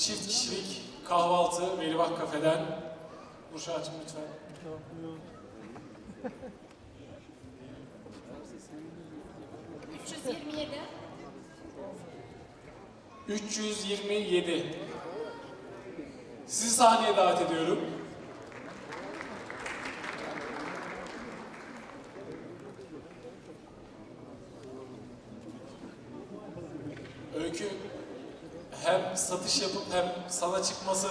Çift kişilik kahvaltı Melibak Kafe'den. Nurşah'cığım lütfen. 327. 327. Sizi sahneye davet ediyorum. Öykü hem satış yapıp hem sana çıkması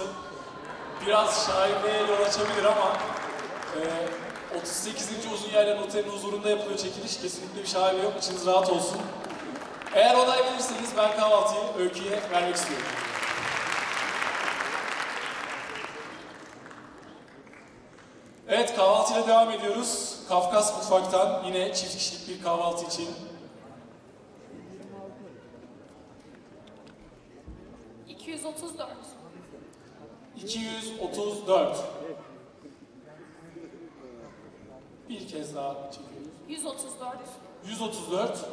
biraz şaibeye yol açabilir ama e, 38. Uzun Yayla Noterinin huzurunda yapılıyor çekiliş. Kesinlikle bir şaibe yok. İçiniz rahat olsun. Eğer onay verirseniz ben kahvaltıyı Öykü'ye vermek istiyorum. Evet kahvaltıyla devam ediyoruz. Kafkas Mutfak'tan yine çift kişilik bir kahvaltı için. 234. 234. Bir kez daha çekiyoruz. 134. 134.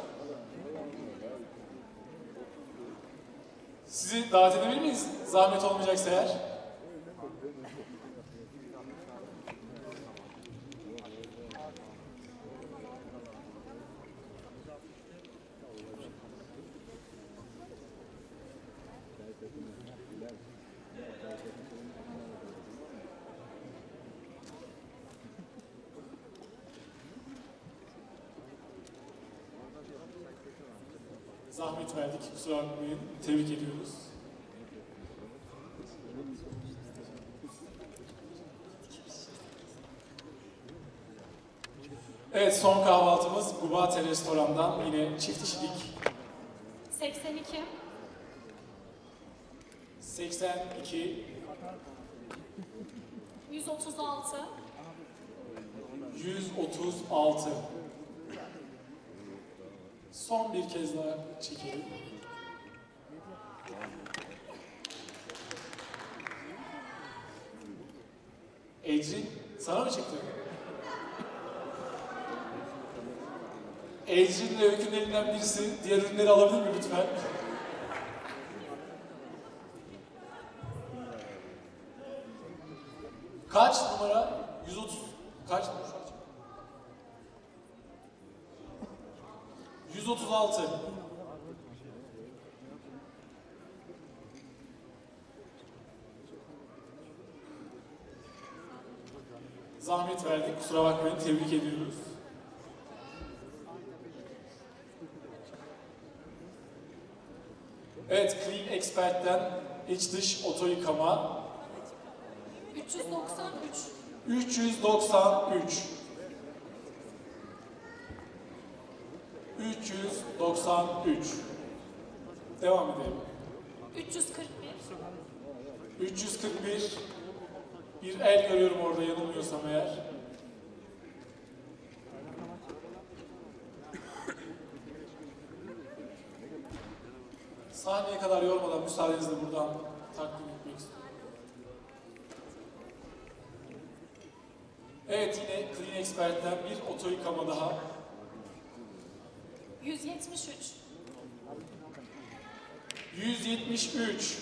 Sizi davet edebilir miyiz? Zahmet olmayacaksa eğer. Zahmet verdik. Kusura bakmayın. Tebrik ediyoruz. Evet son kahvaltımız Gubate Restoran'dan yine çift kişilik 82. 82 136. 136. Son bir kez daha çekelim. Ecrin sana mı çıktı? Ecrin ile Öykü'nün elinden birisi diğer ürünleri alabilir mi lütfen? Kaç numara? 130. Kaç numara? 136. Zahmet verdik. Kusura bakmayın. Tebrik ediyoruz. Evet, Clean Expert'ten iç dış oto yıkama 393. 393. 393. Devam edelim. 341. 341. Bir el görüyorum orada yanılmıyorsam eğer. Sahneye kadar yormadan müsaadenizle buradan takdim etmek istiyorum. Evet yine Clean Expert'ten bir oto yıkama daha. 173. 173.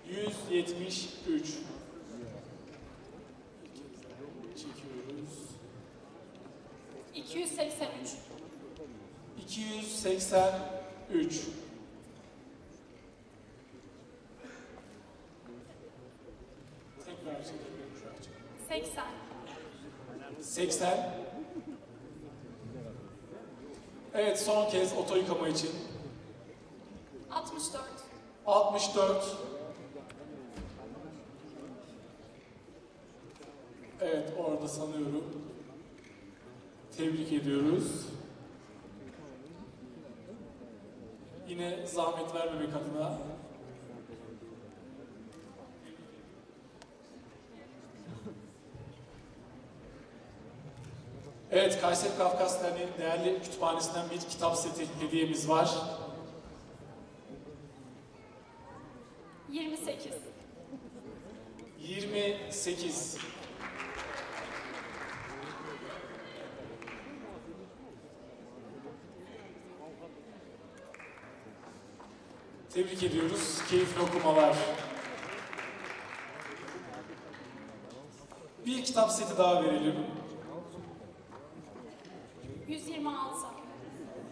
173. Çekiyoruz. 283. 283. Tekrar çekelim şu an. 80. 80. Evet son kez oto yıkama için. 64. 64. Evet orada sanıyorum. Tebrik ediyoruz. Yine zahmet vermemek adına. Evet, Kayseri Kafkas Derneği'nin değerli kütüphanesinden bir kitap seti hediyemiz var. 28. 28. Tebrik ediyoruz. Keyifli okumalar. Bir kitap seti daha verelim. 126,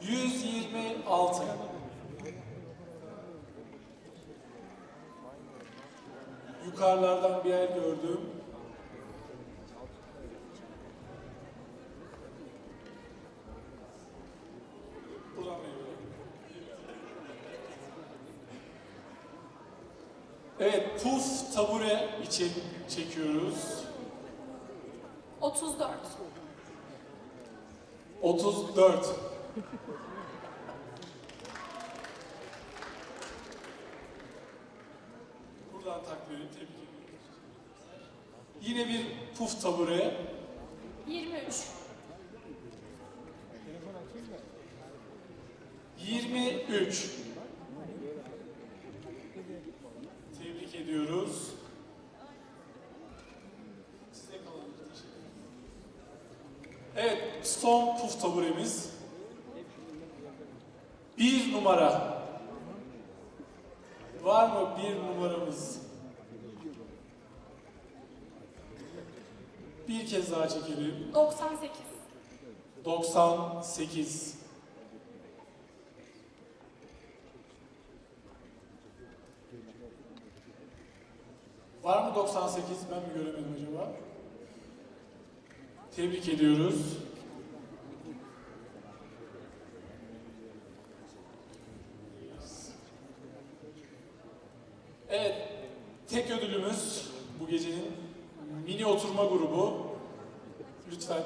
126. Yukarılardan bir yer gördüm. Buradan veriyorum. Evet, puf tabure için çekiyoruz. 34, 34. Buradan takdiri tebrik ediyoruz. Yine bir puf tabure. 23, 23. Tebrik ediyoruz. Size kalalım. Teşekkür ederim. Evet, son puf taburemiz. Bir numara. Var mı bir numaramız? Bir kez daha çekelim. 98, 98. Var mı 98? Ben mi göremedim acaba? Tebrik ediyoruz. Evet, tek ödülümüz bu gecenin mini oturma grubu. Lütfen.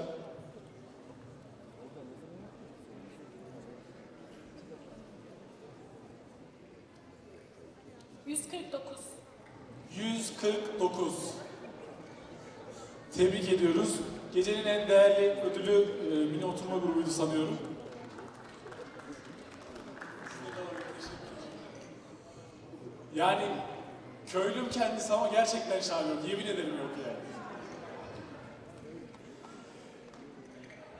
149, 149. Tebrik ediyoruz. Gecenin en değerli ödülü mini oturma grubuydu sanıyorum. Size de alabilirim, teşekkür ederim. Yani köylüm kendisi ama gerçekten şair yok. Yemin ederim yok yani.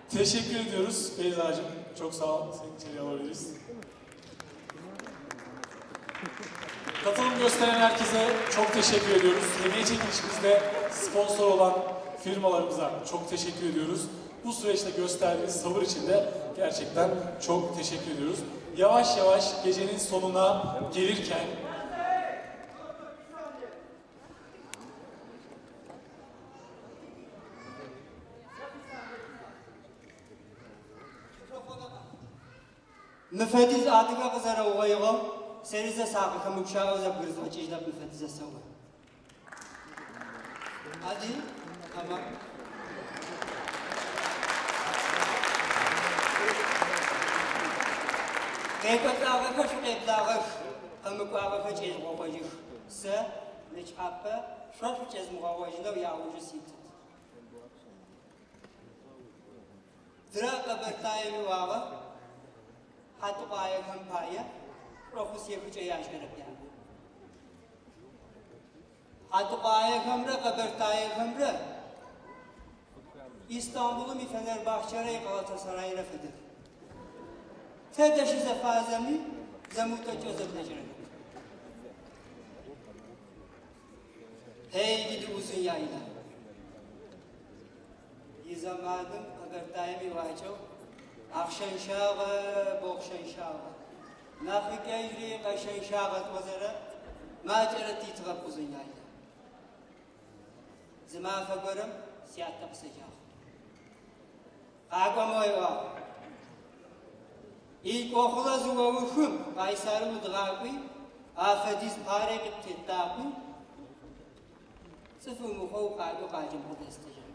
Teşekkür ediyoruz Beyza'cığım. Çok sağ ol. Seni içeri alabiliriz. Katılım gösteren herkese çok teşekkür ediyoruz. Hediye çekilişimizde sponsor olan firmalarımıza çok teşekkür ediyoruz. Bu süreçte gösterdiğiniz sabır için de gerçekten çok teşekkür ediyoruz. Yavaş yavaş gecenin sonuna gelirken Мыфэдиз адыгэ къызэрэугъоигъэу сэри зэ сакъыхэмыгущыӏэу зэбгырызгъэкӏыжьынэп мыфэдизэ сэӏо. Hadi, tamam. Къекӏолӏагъэхэр шъукъеблагъэх, къэмыкӏуагъэхэр кӏежъугъэгъожьых. Сэ нычхьапэ шъо шъукӏезмыгъэгъожьынэу яужы ситыт. Тырэ Къэбэртаем иӏуагъэ хьатыкъуаехэм пае шӏохъус ехыкӏэ яшӏэрэп яӏэ. Хьатыкъуаехэмрэ къэбэртаехэмрэ Истанбулым и Фэнэрбахьчэрэ и Галатасарайрэ фэдэх. Тэдэ щызэфазэми зэмыутэкӏэу зэблэкӏырэхэп. Hey gidi uzun yayla. И зэманым Къэбэртаем иӏуакӏэу ахъщэншагъэ, бохъщэншагъэ. Нахьыкӏэжьри къэщэншагъэ тӏозэрэ макӏэрэ титыгъэп узун яйлэ. Зы мафэ горэм сятэ къысэджагъ. Къакӏо мо ыӏуагъ. Икӏохъулэ зыоухым Къайсары удгъакӏуи, афэдиз парэ къыптетакъуи, цӏыф умыхъоу къакӏо къаджэм къыдэстыжьыгъ.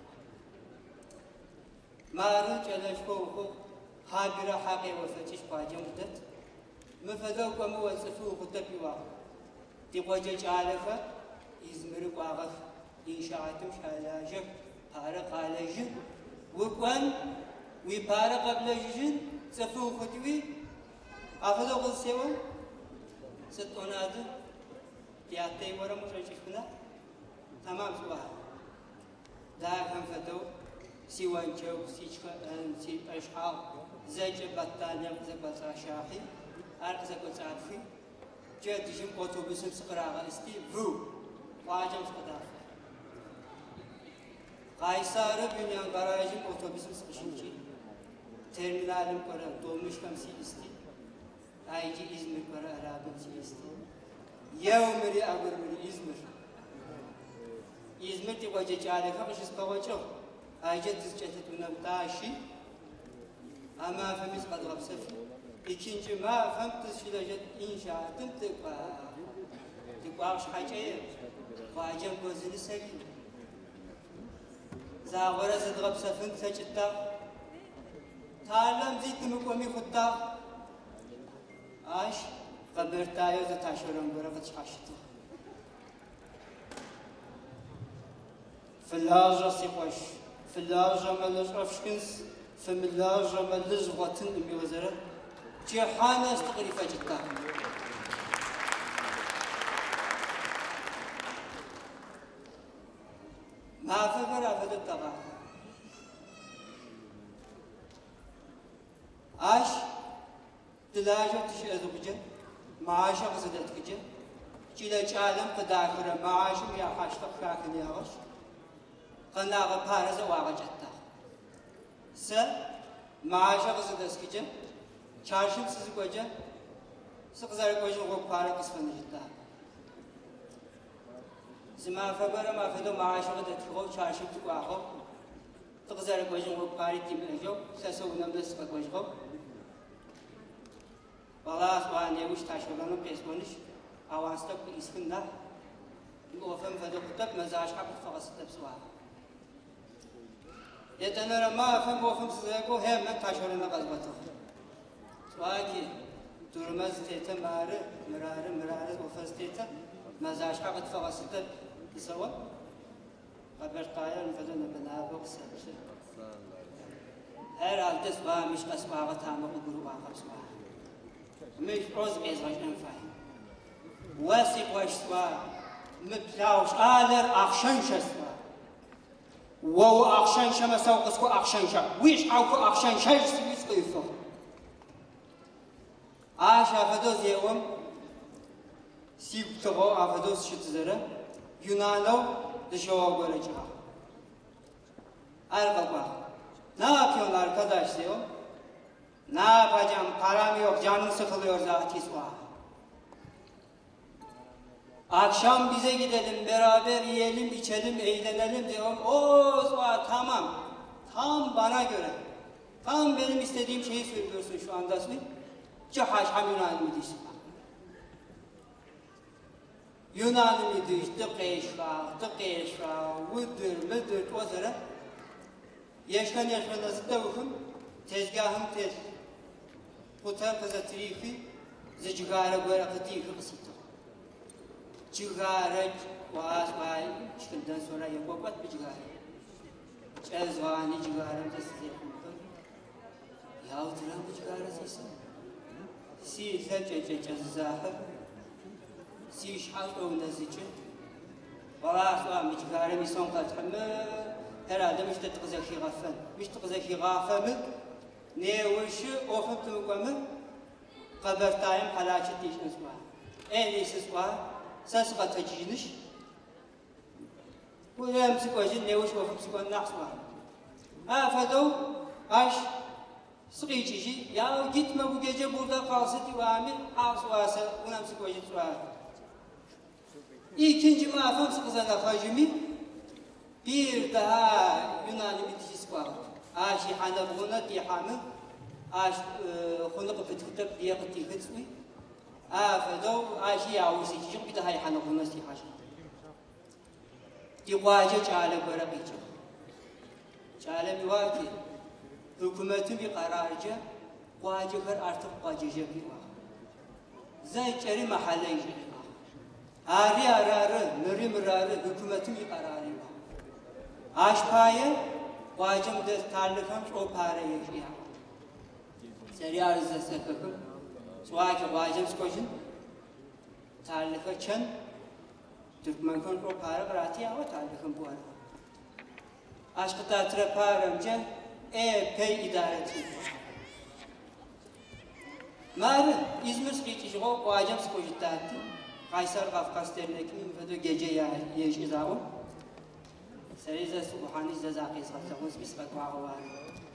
Мары кӏэлэшхо ухъугъ, хьабирэ хьа къеофэкӏыщ къуаджэм къыдэт. Мы фэдэу кӏомэ о цӏыфы ухъутэп иӏуагъ. Тикъоджэ кӏалэхэр Измиры кӏуагъэх, иншаатым щалажьэх, парэ къалэжьы. Укӏон, уипарэ къэблэжьыжьын, цӏыфы ухъутыуи, афэдэу къызсеом, сыд тӏонады, тятэ иорэм ушӏокӏышъуна? Тамам сӏуагъэ. Дахэм фэдэу сионджэгу, сичхэӏэн, сипӏэшхьагъ, зэкӏэ баттанием къызэкӏоцӏащахьи, ар къызэкӏоцӏапхи, Пчэдыжьым автобусым сыкъырагъэӏысти, ву, къуаджэм сыкъыдафыгъ. Къайсары Бюньян гаражым автобусым сыкъыщикӏи, терминалым кӏорэ долмушхэм сиӏысти, айджи Измир кӏорэ арабэм сиӏысти. Еу мыри ӏэгур мыри Измир. Измир тикъоджэ кӏалэхэр къыщыспэгъокӏыгъ. Айджэ тызкӏэлъыт унэм тащи, а мафэми зыкъэдгъэпсэфи, икинджы мафэм тызщылэжьэт иншаатым тыкӏуагъ. Тыкӏуагъ шъхьакӏэ къуаджэм гозыны сэри. Загъорэ зыдгъэпсэфын тлъэкӏытагъ. Талэм зи тымыкӏоми хъутагъ. Ащ къэбэртаеу зэтащэрэм горэ къытшъхьащытыгъ. Фылажьэ, си къуэш, фылажьэмэ, лыщӏэ фшхынс, фымылажьэмэ, лыжь вгъуэтынкъым иӏозэрэ, пчыхьэ нэс тыкърифэкӏыта. Мафэхэр афэдэу тэгъакӏо. Ащ тылажьэу тыщыӏэ зыхъукӏэ, маащэ къызыдэтхыкӏэ, чылэ кӏалэм къыдахырэ маащэм яхьащтэ къыхахын ягъэшъ, къэнагъэ парэ зэӏуагъэкӏэттагъ. Сэ маащэ къызыдэсхыкӏэ, чаршым сызыкӏокӏэ, сыкъызэрэкӏожьын гъогу парэ къысфэнэжьыттагъ. Зы мафэ горэм афэдэу маащэ къыдэтхыгъэу чаршым тыкӏуагъэу, тыкъызэрэкӏожьын гъогу пари тимыӏэжьэу, лъэсэу унэм нэс сыкъэкӏожьыгъэу, Вала сӏуа неущ Ташэрэным къесӏонышъ, аванс тӏэкӏу къыӏисхын нахь, мы ӏофым фэдэу хъутэп, мэзашъхьэ къытфэгъэсытэп сӏуагъэ. Етӏэнэрэ мафэм ӏофым сызэкӏоу хьэмэ Ташэрэныр къэзгъотыгъ. Сӏуаки, дурмэ зытетым ары, мырары, мырары ӏофыр зытетыр, мэзашъхьэ къытфэгъэсытэп зысэӏом, Къэбэртаер мыфэдэу нэбэ-набэу къысэплъы. Herhalde сӏуа, мыщ къэсӏуагъэ тамэ къыгурыӏуагъэп сӏуа. Мыщ шӏоу зыкъезгъэшӏэн фай. О сикъош сӏуа, мы плъагъу щӏалэр ахъшэншэ сӏуа. О уахъшэншэмэ сэ укъысхуэахъшэншэ, уи щхьэ ухуэахъшэншэж сӏуи сыкъыифыгъ. Ащ афэдэу зеӏом, сигу тыгъэу афэдэу сыщытызэрэ Юнанэу зы шъэогъу горэ кӏыгъагъ. Ар къэкӏуагъ. Ne yapıyorsun arkadaş зеӏом, Ne yapacağım, param yok, canım sıkılıyor zaten сӏуагъ. Akşam bize gidelim, beraber yiyelim, içelim, eğlenelim diyorum. O сӏуагъ, tamam. Tam bana göre. Tam benim istediğim şeyi söylüyorsun şu anda sen. Пчыхьашъхьэм Юнаным ыдэжь сыкӏуагъ. Юнаным ыдэжь тыкъешхагъ, тыкъешъуагъ, удыр, мыдыр тӏозэрэ ешхэн-ешъоныр зытэухым тезгахым телъ къутэр къызэтырихи, зы джыгарэ горэ къыдихи къыситыгъ. Джыгарэ сӏуа, шхындэн sonra екӏокӏот мы джыгарэ. Кӏэзгъани джыгарэм зэ сызехъумпӏым, яутыра мы джыгарэ зисым. Си лъэ кӏэкӏэкӏэзызахьы, си шъхьэ шӏоунэзыкӏы. Ора сӏуа мы джыгарэм исон къэтхьымэ, herhalde мыщ тэ тыкъызэхигъэфэн. Мыщ тыкъызэхигъафэмы, неущы ӏофым тымыкӏомы, Къэбэртаем хьалачэ тишӏын сӏуа. En iyisi сӏуа, сэ сыкъэтэджыжьынышъ, унэм сыкӏожьын, неущ ӏофым сыкӏон нахь сӏуа. Афэдэу ащ сыкъикӏыжьи, ya gitme bu gece burada kalsın diюами, хьау сӏуа сэ унэм сыкӏожьын сӏуа. Икинджи мафэм сыкъызэнэхъэжьыми, bir daha Юнаным ыдэжьи сыкӏуагъэп. Ащ ихьанэ-бгъунэ тихьамы, ащ хъуны къыпытхытэп, лые къытихыт сӏуи, афэдэу ащи яуж сикӏыжьыгъ, bir daha ихьанэ-бгъунэ сихьажьыгъ. Тикъуаджэ кӏалэ горэ къикӏыгъ. Кӏалэм иӏуагъ ки, хьыкумэтым икъэраркӏэ къуаджэхэр artık къуаджэжьэп иӏуагъ. Зэкӏэри mahalle иӏуагъ. Ари арары, мыри мырары, хьыкумэтым икъэрар иӏуагъ. Ащ пае къуаджэм дэс талэхэм шӏоу парэ ешӏ яӏ. Сэри ар зэсэхэхым, сӏуаки къуаджэм сыкӏожьын, талэхэр чэн, туркмэнхэм шӏоу парэ къыраты яӏо талэхэм буар. Ащ къытатырэ парэмкӏэ epey idare тиӏ. Мары, Измир сыкъикӏыжьыгъэу. Сыкъикӏыгъэу къуаджэм сыкӏожьытати, Къайсэр Къафкъас дернекым фэдэу геджэ ешӏы заӏом, сэри зэ сыӏухьани зэ закъезгъэлъэгъун сӏуи сыкъэкӏуагъэу ары.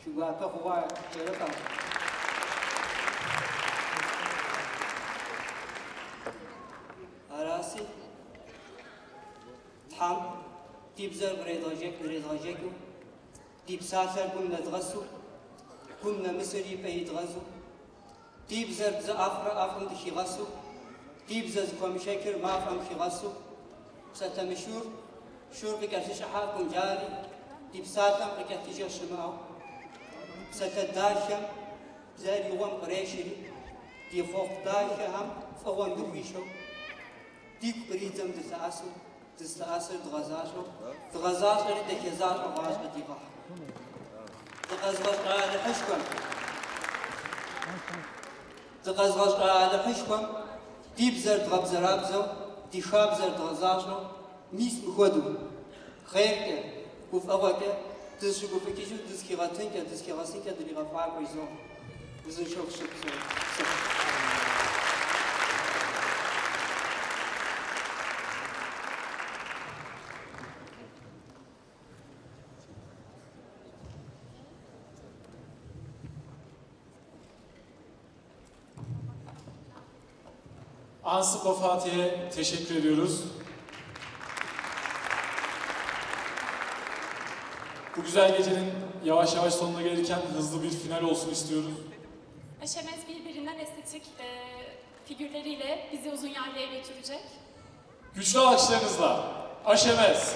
Шъуигуапэ хъугъа, кӏэрэп ар. Араси, Тхьэм ди бзэр къредгъэжэкӏыу, ди псалъэр гум нэдгъэсу, гум нэмысыр и пӏэ идгъэзу, ди бзэр бзэ ӏэфӏрэ ӏэфӏым дыхигъэсу, ди бзэ зыхуэмышэчыр мафӏэм хигъэсу, псалъэ мышур, шур къыкӏэлъыщӏыхьакъым жари, ди псалъэм къыкӏэлъыжэ щымыӏэу, псалъэ дахэм бзэр и гъуэм кърешри, ди хъуэхъу дахэхэм фӏыгъуэм дыхуишэу, дигу къридзэм дылъэӏэсу, дызылъэӏэсыр дгъэзащӏэу, дгъэзащӏэри дахэ защӏэу гъащӏэ дигъэхь. Дыкъэзгъэщӏа Алыхьышхуэм, дыкъэзгъэщӏа Алыхьышхуэм ди бзэр дгъэбзэрабзэу, ди хабзэр дгъэзащӏэу, мис мыхуэдэу, хъеркӏэ, гуфӏэгъуэкӏэ дызыщыгуфӏыкӏыжу дызыхигъэтынкӏэ, дызыхигъэсынкӏэ дригъэфӏакӏуэ жызоӏэ. Узыншэу фыщыт псори. Ansıko Fatih'e teşekkür ediyoruz. Bu güzel gecenin yavaş yavaş sonuna gelirken hızlı bir final olsun istiyoruz. Aşemez birbirinden estetik figürleriyle bizi uzun yaylaya götürecek. Güçlü alkışlarınızla Aşemez.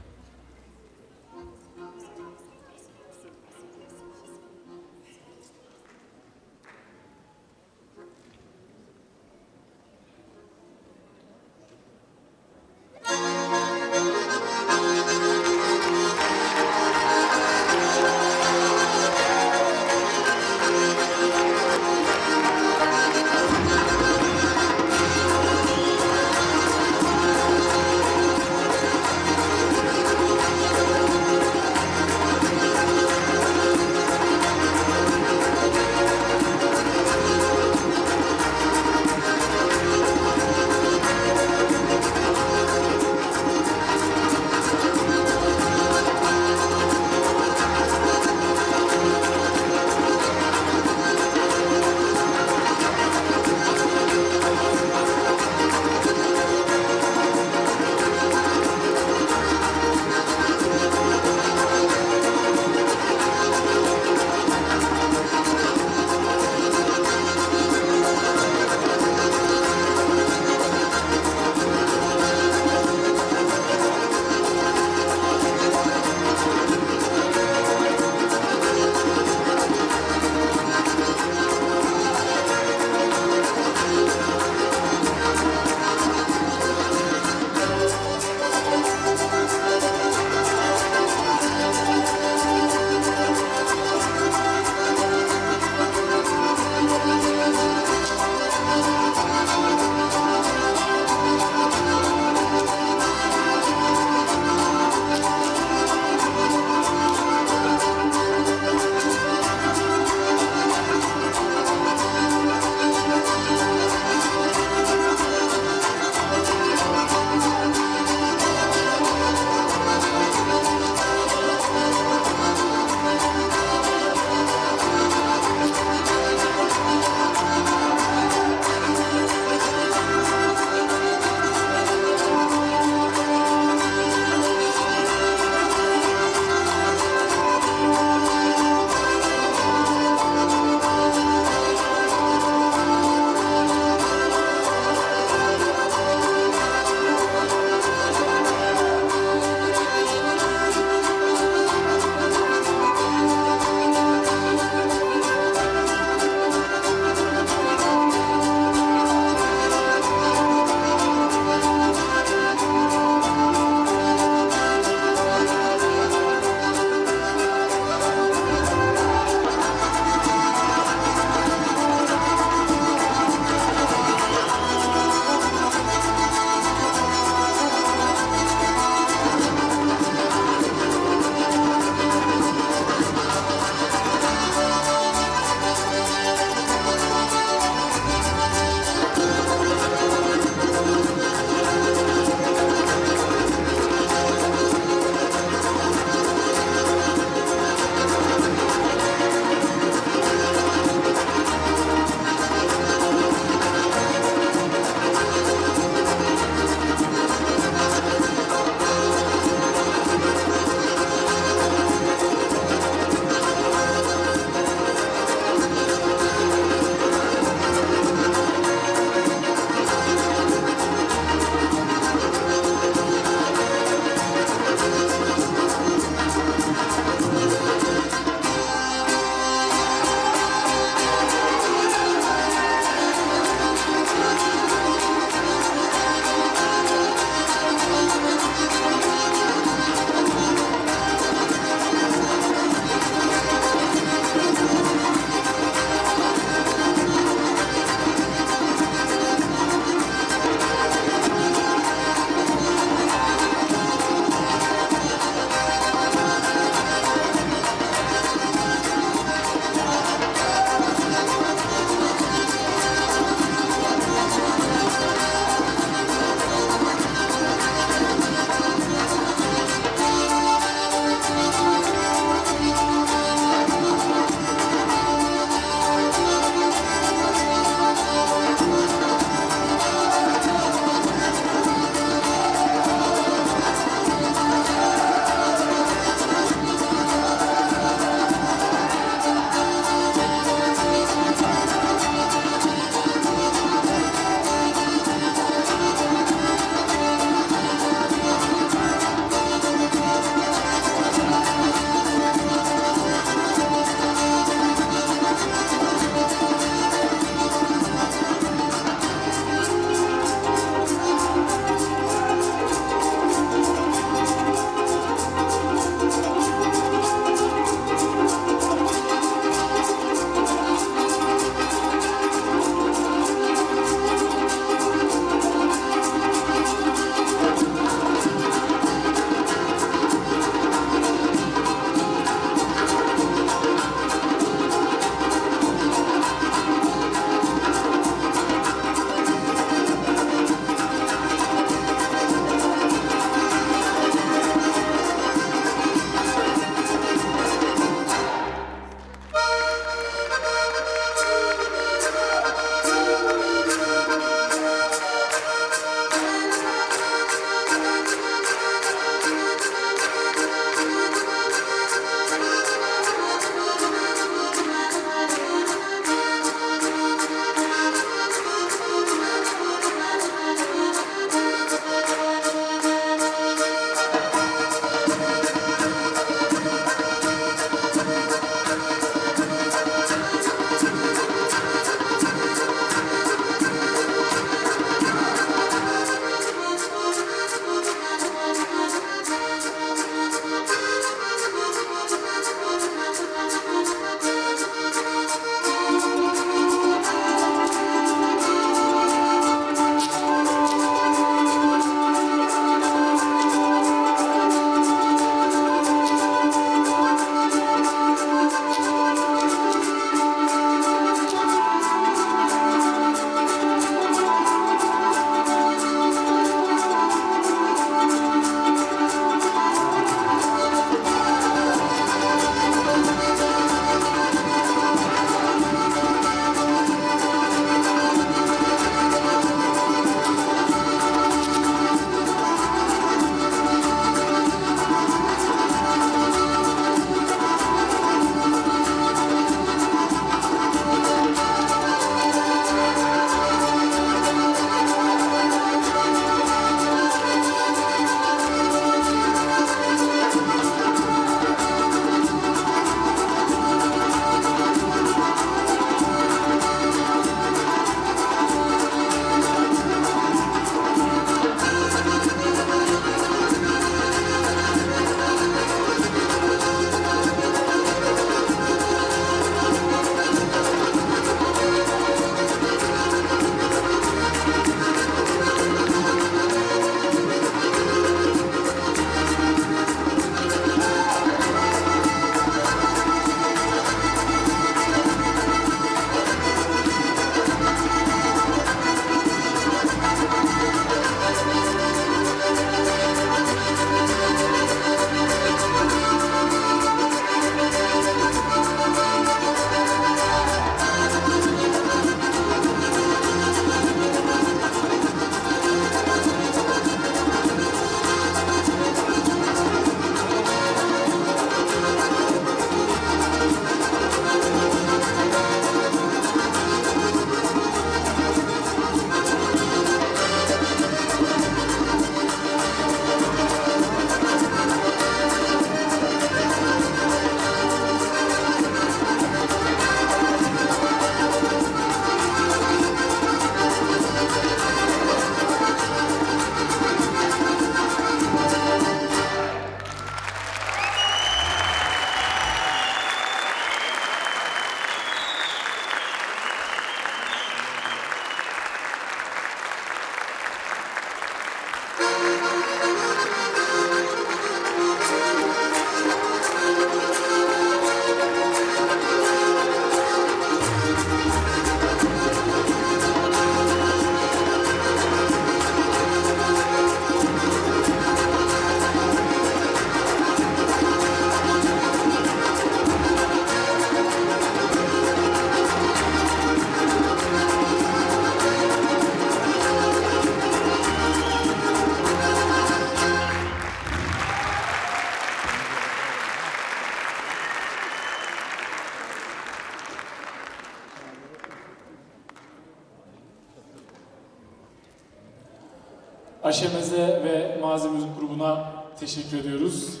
Aşemez'e ve Mazi Müzik Grubu'na teşekkür ediyoruz.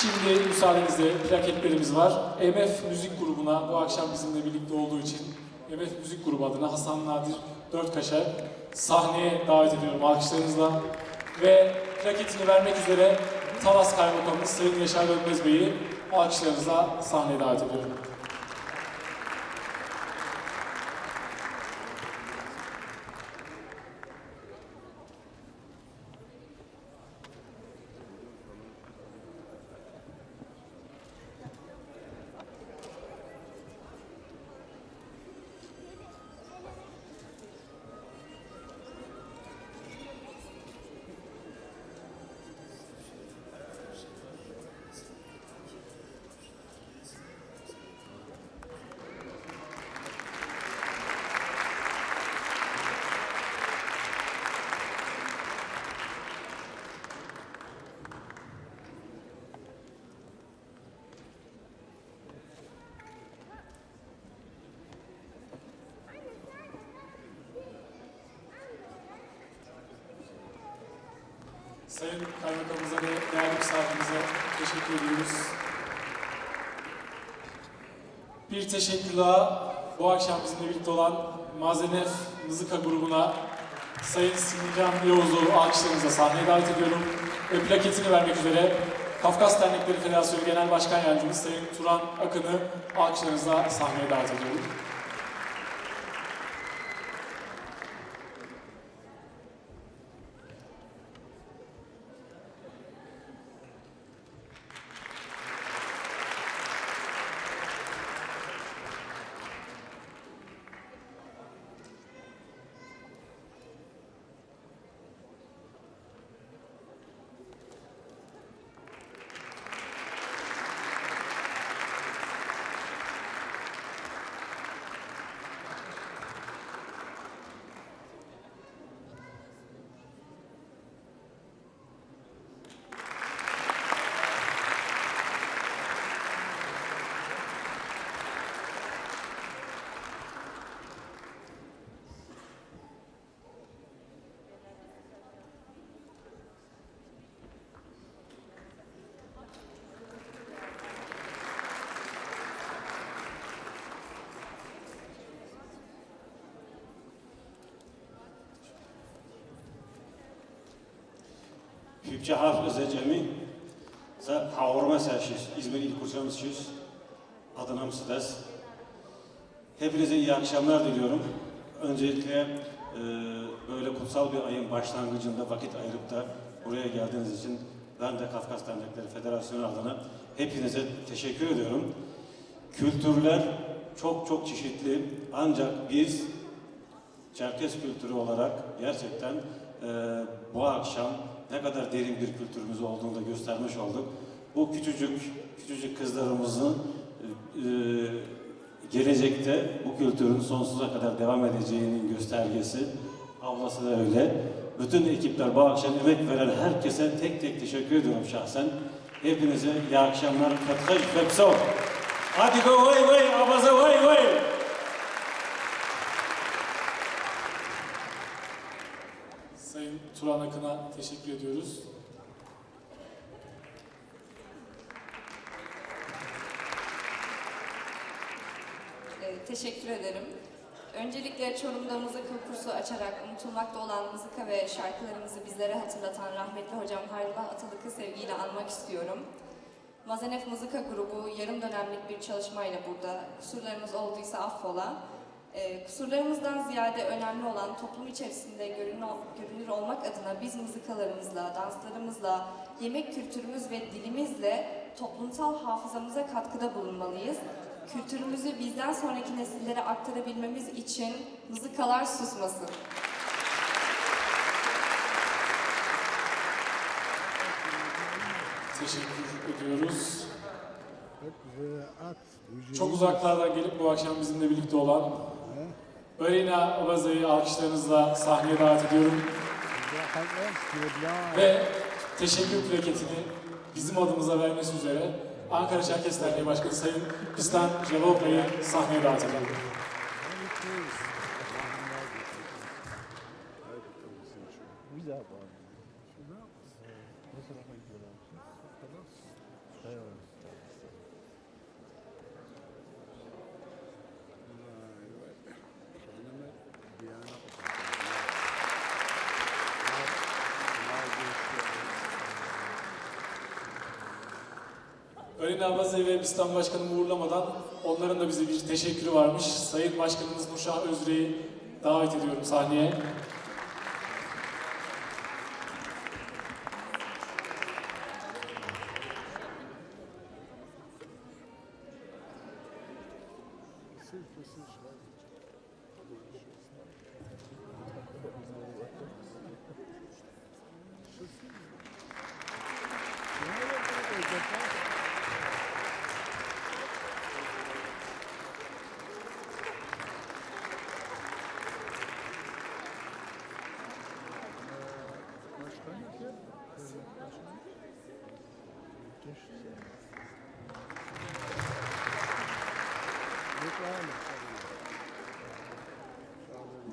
Şimdi müsaadenizle plaketlerimiz var. MF Müzik Grubu'na bu akşam bizimle birlikte olduğu için MF Müzik Grubu adına Hasan Nadir Dörtkaşer sahneye davet ediyorum alkışlarınızla. Ve plaketini vermek üzere Talas Kaymakamımız Sayın Yaşar Dönmez Bey'i alkışlarınızla sahneye davet ediyorum. Sayın Kaymakamımıza ve değerli misafirimize teşekkür ediyoruz. Bir teşekkür daha bu akşam bizimle birlikte olan Mazenef Mızıka grubuna Sayın Sincan Yavuz'u alkışlarınızla sahneye davet ediyorum. Ve plaketini vermek üzere Kafkas Dernekleri Federasyonu Genel Başkan Yardımcımız Sayın Turan Akın'ı alkışlarınızla sahneye davet ediyorum. Hübçe harf Özecemi, Сэ Хьагъурмэ сащыщ, İzmir il kursamız şiş, adına Sıdes. Hepinize iyi akşamlar diliyorum. Öncelikle böyle kutsal bir ayın başlangıcında vakit ayırıp da buraya geldiğiniz için ben de Kafkas Dernekleri Federasyonu adına hepinize teşekkür ediyorum. Kültürler çok çok çeşitli ancak biz Çerkes kültürü olarak gerçekten bu akşam ne kadar derin bir kültürümüz olduğunu da göstermiş olduk. Bu küçücük küçücük kızlarımızın gelecekte bu kültürün sonsuza kadar devam edeceğinin göstergesi. Ablası da öyle. Bütün ekipler bu akşam emek veren herkese tek tek teşekkür ediyorum şahsen. Hepinize iyi akşamlar. Katkı ve Hadi go vay vay abaza vay vay. Sayın Turan Akın'a teşekkür ediyoruz. Teşekkür ederim. Öncelikle Çorum'da mızıka kursu açarak unutulmakta olan mızıka ve şarkılarımızı bizlere hatırlatan rahmetli hocam Hayrullah Atalık'ı sevgiyle anmak istiyorum. Mazenef Mızıka grubu yarım dönemlik bir çalışmayla burada. Kusurlarımız olduysa affola. Kusurlarımızdan ziyade önemli olan toplum içerisinde görünür olmak adına biz mızıkalarımızla, danslarımızla, yemek kültürümüz ve dilimizle toplumsal hafızamıza katkıda bulunmalıyız. Kültürümüzü bizden sonraki nesillere aktarabilmemiz için mızıkalar susmasın. Teşekkür ediyoruz. Çok uzaklardan gelip bu akşam bizimle birlikte olan Barina Abaza'yı alkışlarınızla sahneye davet ediyorum. Ve teşekkür plaketini bizim adımıza vermesi üzere Ankara Çerkes Derneği Başkanı Sayın Pistan Jaloka'yı sahneye davet ediyorum. Ören Abaze'yi ve Bistan Başkanımı uğurlamadan onların da bize bir teşekkürü varmış. Sayın Başkanımız Nurşah Özre'yi davet ediyorum sahneye.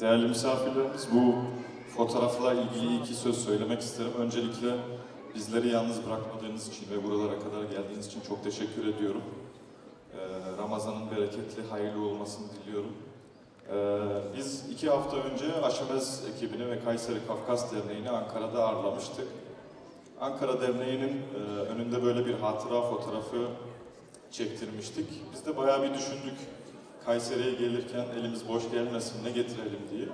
Değerli misafirlerimiz, bu fotoğrafla ilgili iki söz söylemek isterim. Öncelikle bizleri yalnız bırakmadığınız için ve buralara kadar geldiğiniz için çok teşekkür ediyorum. Ramazan'ın bereketli, hayırlı olmasını diliyorum. Biz 2 hafta önce Aşemez ekibini ve Kayseri Kafkas Derneği'ni Ankara'da ağırlamıştık. Ankara Derneği'nin önünde böyle bir hatıra fotoğrafı çektirmiştik. Biz de bayağı bir düşündük. Kayseri'ye gelirken elimiz boş gelmesin, ne getirelim diye.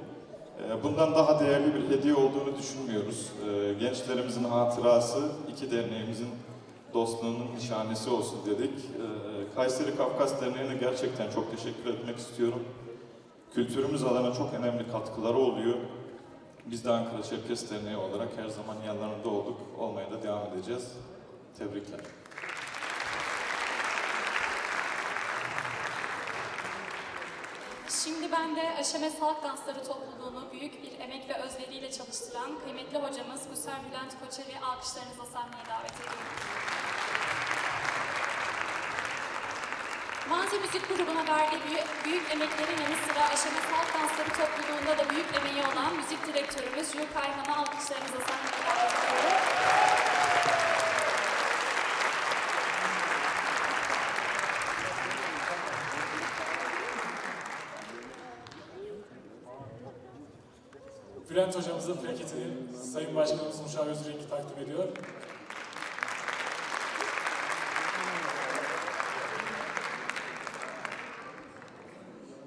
Bundan daha değerli bir hediye olduğunu düşünmüyoruz. Gençlerimizin hatırası, iki derneğimizin dostluğunun nişanesi olsun dedik. Kayseri Kafkas Derneği'ne gerçekten çok teşekkür etmek istiyorum. Kültürümüz adına çok önemli katkıları oluyor. Biz de Ankara Çerkes Derneği olarak her zaman yanlarında olduk, olmaya da devam edeceğiz. Tebrikler. Şimdi ben de Aşemez Halk Dansları Topluluğu'nu büyük bir emek ve özveriyle çalıştıran kıymetli hocamız Gusar Bülent Koçer'i alkışlarınızla sahneye davet ediyorum. Manzi Müzik Grubu'na verdiği büyük emeklerin yanı sıra Aşemez Halk Dansları Topluluğu'nda da büyük emeği olan müzik direktörümüz Jül Kayhan'ı alkışlarınızla sahneye davet ediyorum. Bülent hocamızın plaketini Sayın Başkanımız Nurşah Özrenk'i takdim ediyor.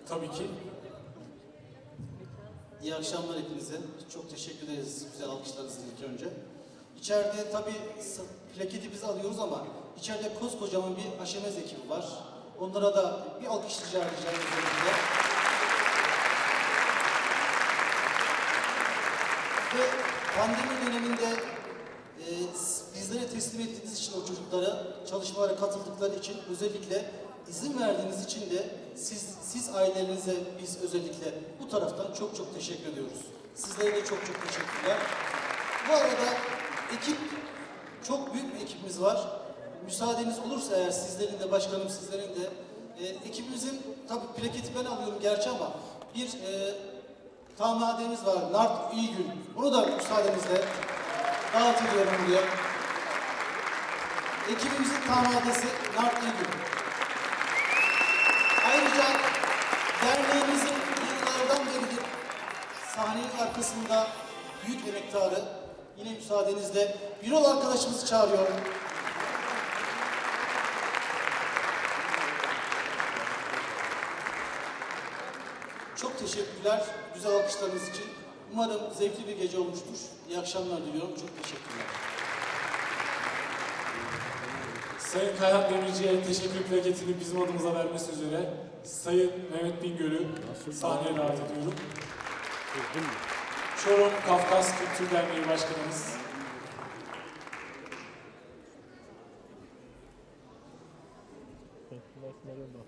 Tabii ki. İyi akşamlar hepinize. Çok teşekkür ederiz güzel alkışlarınız için ilk önce. İçeride tabii plaketi biz alıyoruz ama içeride koskocaman bir Aşemez ekibi var. Onlara da bir alkış rica edeceğim özellikle. Ve pandemi döneminde bizlere teslim ettiğiniz için o çocuklara, çalışmalara katıldıkları için özellikle izin verdiğiniz için de siz ailelerinize biz özellikle bu taraftan çok çok teşekkür ediyoruz. Sizlere de çok çok teşekkürler. Bu arada ekip, çok büyük bir ekibimiz var. Müsaadeniz olursa eğer sizlerin de başkanım sizlerin de ekibimizin tabii plaketi ben alıyorum gerçi ama bir tamademiz var, Nart İyigün. Bunu da müsaadenizle davet ediyorum buraya. Ekibimizin tamadesi Nart İyigün. Ayrıca derneğimizin yıllardan beridir sahnenin arkasında büyük emektarı, yine müsaadenizle Birol arkadaşımızı çağırıyorum. Çok teşekkürler güzel alkışlarınız için. Umarım zevkli bir gece olmuştur. İyi akşamlar diliyorum. Çok teşekkürler. Sayın Kayhan Demirci'ye teşekkür plaketini bizim adımıza vermesi üzere Sayın Mehmet Bingöl'ü sahneye davet ediyorum. Çorum Kafkas Kültür Derneği Başkanımız. Merhaba.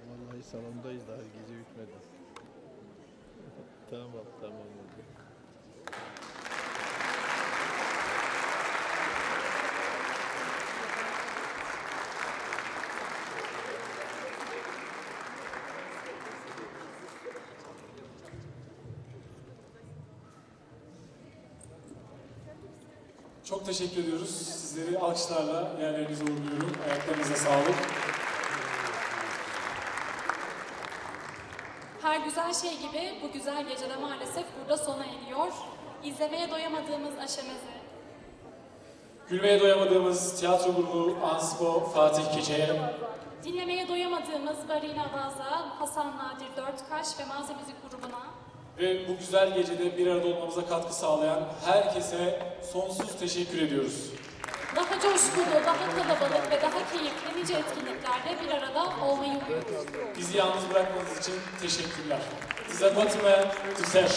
Vallahi salondayız, daha gece bitmedi. Tamam, tamam oldu. Çok teşekkür ediyoruz. Sizleri alkışlarla yerlerinize uğurluyorum. Ayaklarınıza sağlık. Her güzel şey gibi bu güzel gece de maalesef burada sona eriyor. İzlemeye doyamadığımız Aşemez'i, Gülmeye doyamadığımız tiyatro grubu Anspo Fatih Keçe'ye, Dinlemeye doyamadığımız Barina Abaza, Hasan Nadir Dörtkaş ve Maze Müzik grubuna, ve bu güzel gecede bir arada olmamıza katkı sağlayan herkese sonsuz teşekkür ediyoruz. daha coşkulu, daha kalabalık ve daha keyifli nice etkinliklerde bir arada olmayı umuyoruz. Bizi yalnız bırakmadığınız için teşekkürler. Size Batman, Tüseş.